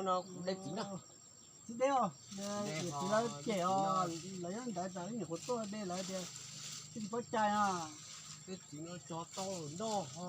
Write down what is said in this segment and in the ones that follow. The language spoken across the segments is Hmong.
Txiv deb os, txiv lawv cem os, lawv nyob ntawd tas ib nyuam qhuav tuaj de lawv tias twb tsis paub cai no. Tej txiv no cog tau noj ho.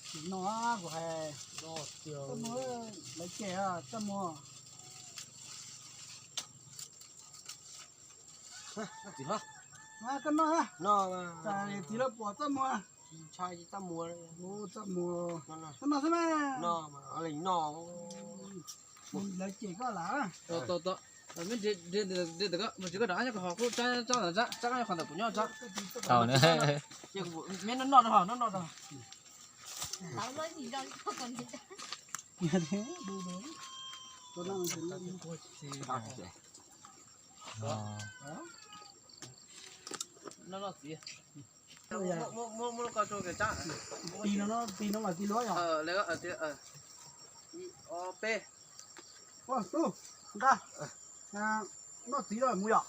Tsis no kuv hais, txaj muag, lawv cem txaj muag. Koj noj, txiv lawv pom txaj muag. Txaj muag, koj noj xwb mas. Lawv cem koj lawm. Mus tsis koj rov nyob ko ho kuj tsab tsab ntawm tsab, tsab qhov ntawm kuv nyob tsab. Tau na. Me noj noj rau ho, noj noj rau. Noj noj txiv. Muab, muab, muab lub ko rau tsab. Tis no, tis no mas tis luab yog. Ib, ob, peb. Tub, nqa. Noj txiv lawm mus yom.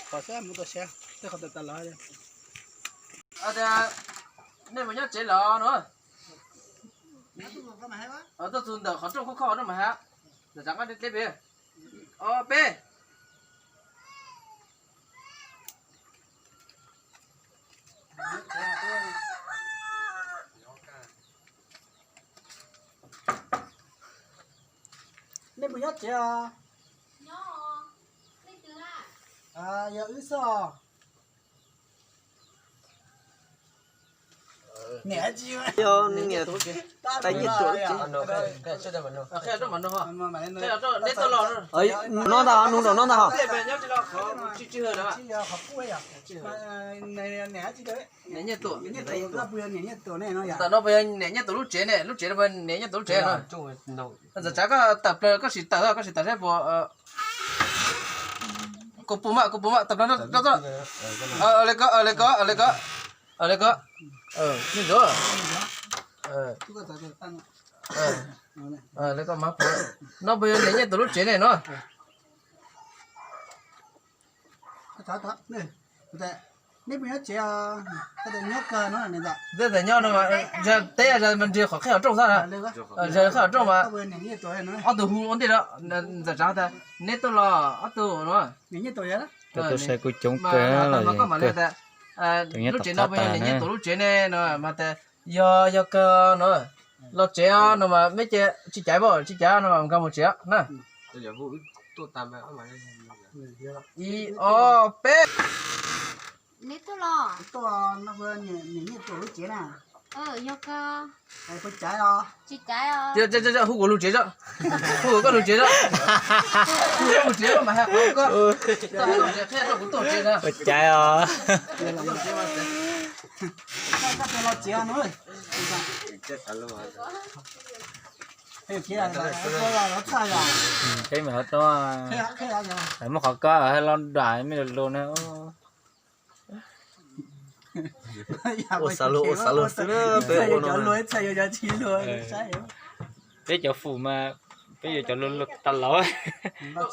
Qhov sab mus tau sab, tej qhov tas tas los. Nej mus nyob tsev los no. Tuaj txug ntawm qhov rooj khoj khoj no mas ha. Ntawm tsam qab deb deb pem. Ob peb. Nej mus nyob tsev os. Yog wb xwb os. Niam tsis, niam tais nyiaj tuam lub tsev. No ntag, nug rau no ntag hos. Niam nyiaj tuam. Tam no puas yog niam nyiaj tuam lub tsev ne? Lub tsev no puas yog niam nyiaj tuam lub tsev no? Ntxawm tsav koj tawm plaws, koj sim tawm, koj sim tawm saib puas. Kuv pum mas, kuv pum mas, tawm plaws no. Le ko, le ko, le ko, le ko. Nyob ntawd. Le ko mas, no puas yog niam nyiaj tuam lub tsev ne no? Tej tawm nyob no mas, teb mas nrhiav qhov qhib qhov rooj xwb. Qhib qhov rooj mas. Ob tug hu ua ntej no, ntxawm tsav tas neb tuaj los ob tug no. Tuaj saib kuj coob kawg los kawg. Lub tsev no puas yog niam nyiaj tuam lub tsev ne no mas tas yog, yog kawg no. Los tsev no mas meb ces tsis caiv, tsis caiv no mas nkag mus tsev na. Ib ob peb. Neb tuaj los? Niam nyiaj tuam lub tsev na. Yog kawg. Puas caiv os? Tsis caiv os. Hu kuv lub tsev tso. Hu kuv koj lub tsev tso. Hu kuv lub tsev mas hais qhov koj. Tau hais lus tsev, qhia rau kuv tuaj tsev na. Puas caiv os? Koj los tsev no. Peb mas ho tau, muab qhov koj los dam me lus lus na. Ua xav luag, ua xav luag xwb na, peb ua no. Peb cov fum mas, peb yuav cov luag luag tas laus. Tau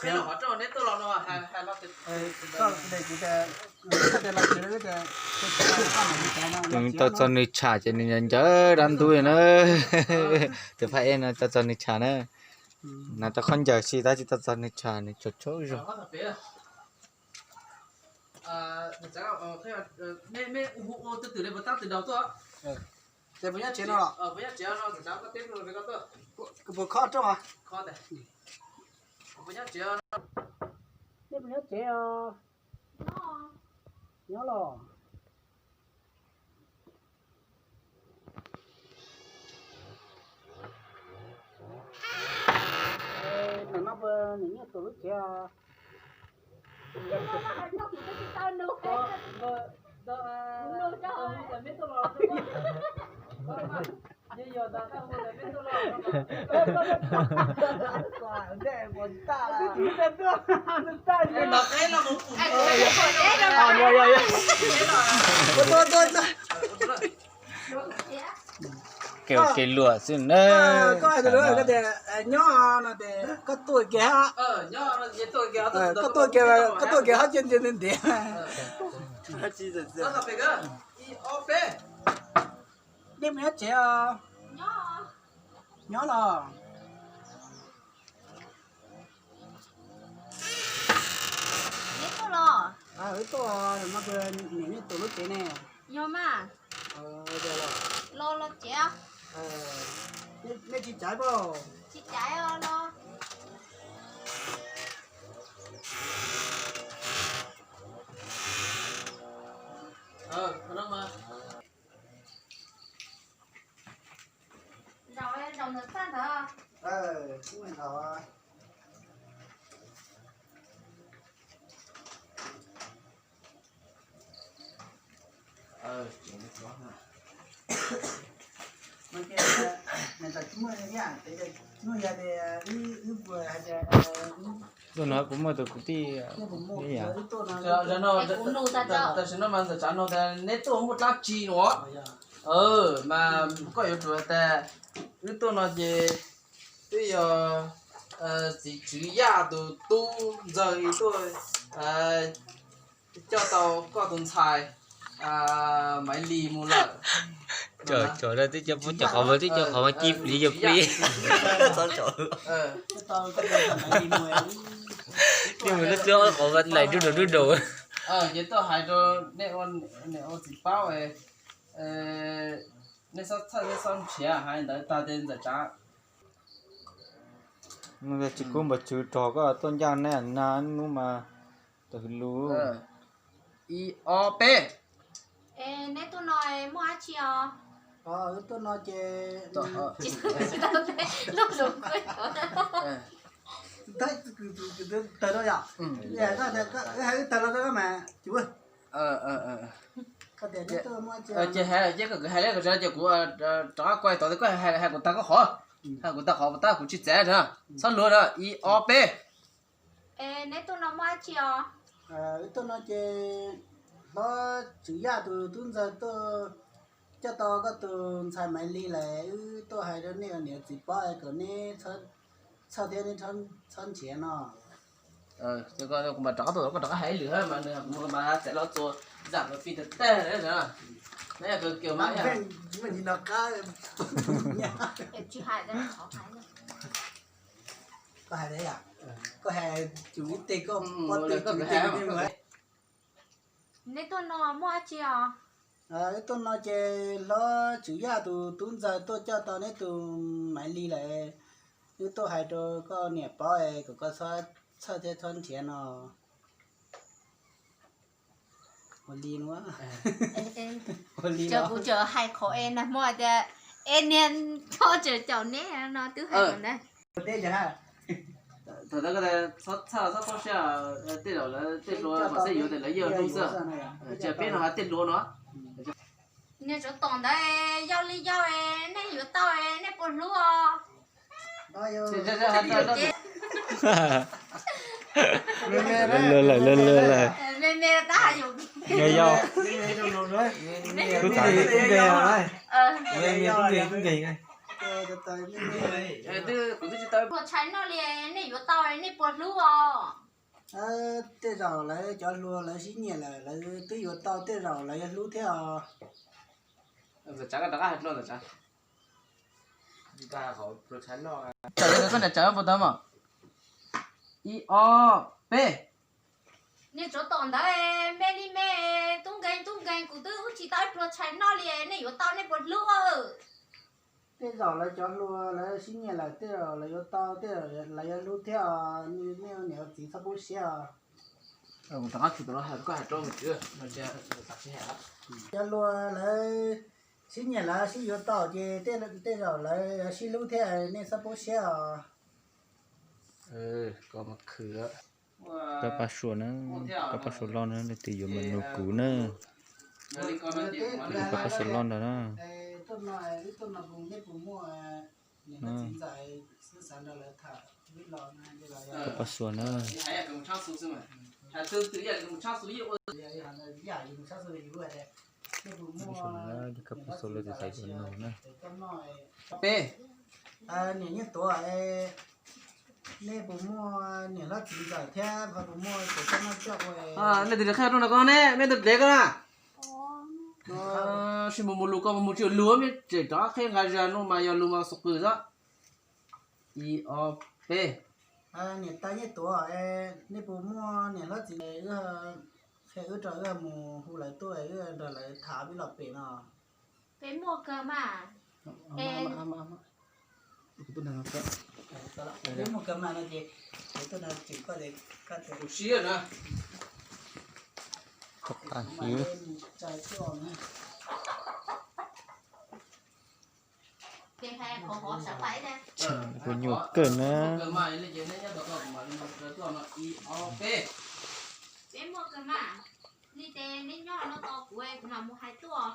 txog nws tsham ces nws ncaws ncaws dab ntub na. Tus phaj ej no tau txog nws tsham na. Nws tau khaub ncaws si tab tsis tau txog nws tsham, nws tsaug tsaug zog. Nej puas nyob tsev os? Nyob los. Ntawm no puas niam nyiaj tuam lub tsev os? Kev ua kev luam xwb na. Koj hais tias nyob no ces koj tuaj kiag, koj tuaj kiag, koj tuaj kiag hab cia ntiag ntiag. Nej mus nyob tsev os. Nyob los. Neb tuaj los? Wb tuaj no, niam nej tus lub tsev ne. Yog mas. Los los tsev. Nej tsis caiv pob? Tsis caiv os los. Zaum, zaum ntawm txaj ntawd. Tuaj no kuv muaj tus kwv tij ib yam. Tam sim no mas ntawm tsav no tas neb tuaj muaj dab tsi no? Mas koj yuav tsum tas wb tuaj no ces twb yog txiv Tswv Yaj tus tub ntxawg tuaj coj tau koj tus ntxhais Maiv Lis mus lawm. Cov twb cov pub cov qhov mas twb cov qhov mas ci plis yog plis. Twb mus lub twb qhov mas laim dub daus dub daus. Ces tuaj hais rau nej ua niam ua txiv paub, nej xob txhawj nej xob nrhiav hais ntawd tag ces ntxawm tsav. Tsis kub npawg Tswv rog koj tuaj ncaj neb na, hnub mas tau hwv lus. Ib ob peb. Es neb tuaj no muaj dab tsi os? Wb tuaj no ces tsis tau teb lub lus kuj tawg no yom. Hais wb tawg no mas tsis ces hais ces kuv rov qab kuv tod koj hais kuv tag koj qhov, hais kuv tag qhov tab kuv tsis txav na. Txhob luag na, ib ob peb. Es neb tuaj no muaj dab tsi os? Wb tuaj no ces hlob Tswv Yaj tus tub ntxawg tuaj coj tau koj tus ntxhais Maiv Lis lawm, wb tuaj hais rau nej ua niam txiv paub kom neb txhawj thiab neb txhob nrhiav no. Kuv mam rov qab tuaj, koj rov qab hais ib lwm mas nws kuv mas txav los txuas zam los pis tag tag na. Koj hais, koj hais tsum ib teg koj pob tw tsum ib teg. Neb tuaj no muaj dab tsi os? Wb tuaj no ces hlob Tswv Yaj tus tub ntxawg tuaj coj tau neb tus Maiv Lis lawm, wb tuaj hais rau koj niam paub es kom koj txhob txhawj thiab txhob nrhiav no. Ua li no. Ua li no. Kuv tseem hais qhov es nag hmo tias es niag txhob tseem caum neb no twb hais qhov ntawd. Thaum ntawd koj txhob txhawj txhob poob siab, tej zaum lawv tej hluas mas xav yuav tias lawv yeej hlub xwb. Ces peb no hais tej hluas no. Niag tsov tom ntawd yog li yog nej yuav tau nej puas hlub os? Luag lawm, luag lawm. Me me tab hais yus. Yog yog. Tub txav tub nkeeg, tub nkeeg, tub nkeeg. Kuv twb tsis tau ua tshais noj li, nej yuav tau nej puas hlub os? Tej zaum lawv cov hluas lawv sib nyiam lawm lawv twb yuav tau, tej zaum lawv yuav hlub thiab os. Ntxawm Tsav, koj rov qab hais dua, Ntxawm Tsav. Koj niam Tsav puas tau mog? Ib ob peb. Niag tsov tom ntawd me li me, tub nkeeg tub nkeeg, kuv twb ua tsis tau ib pluag tshais noj li, nej yuav tau nej puas hlub? Tej zaum lawv cov hluas lawv sib nyiam lawm, tej zaum lawv yuav tau, tej zaum lawv yuav hlub thiab os, nej ua niam ua txiv txhob poob siab os. Kuv rov qab tshum tus no, koj hais rau mus tsis, cov hluas lawv sib nyiam lawv sib yuav tau ces tej zaum lawv sib hlub thiab, nej txhob poob siab os. Pab Paj Suav na, Pab Paj Suav loj na, leej twg yuav mas nug kuv na. Pab Paj Suav loj ntawd na. Pab Paj Suav na. Ib zaug no ces koj puas xaus lawv txiv xaiv yuav nug na. Peb. Niam Nyiaj Tuam, nej puas muaj niam hlob txiv ntxawm thiab ho puas muaj tus koj noj coj ua? Nej tus dlev qhia rau no koj ne, nej tus dlev koj na. Sib mus mus lus koj mus tsis lus, mej tseem rov qheb nqa zag no mas yog lus mas xus qws xwb. Ib ob peb. Niam tais Nyiaj Tuam, nej puas muaj niam hlob txiv, qhia wb rau wb mus hu lawv tuaj, wb nrog lawv tham ib los pem no. Peb muaj kawg mas. Peb muaj kawg mas no ces, tus siab na. Kuv nyuam kawg na. Peb muaj kawg mas, li ces neb nyob no tos kuv, kuv mam mus hais tuaj.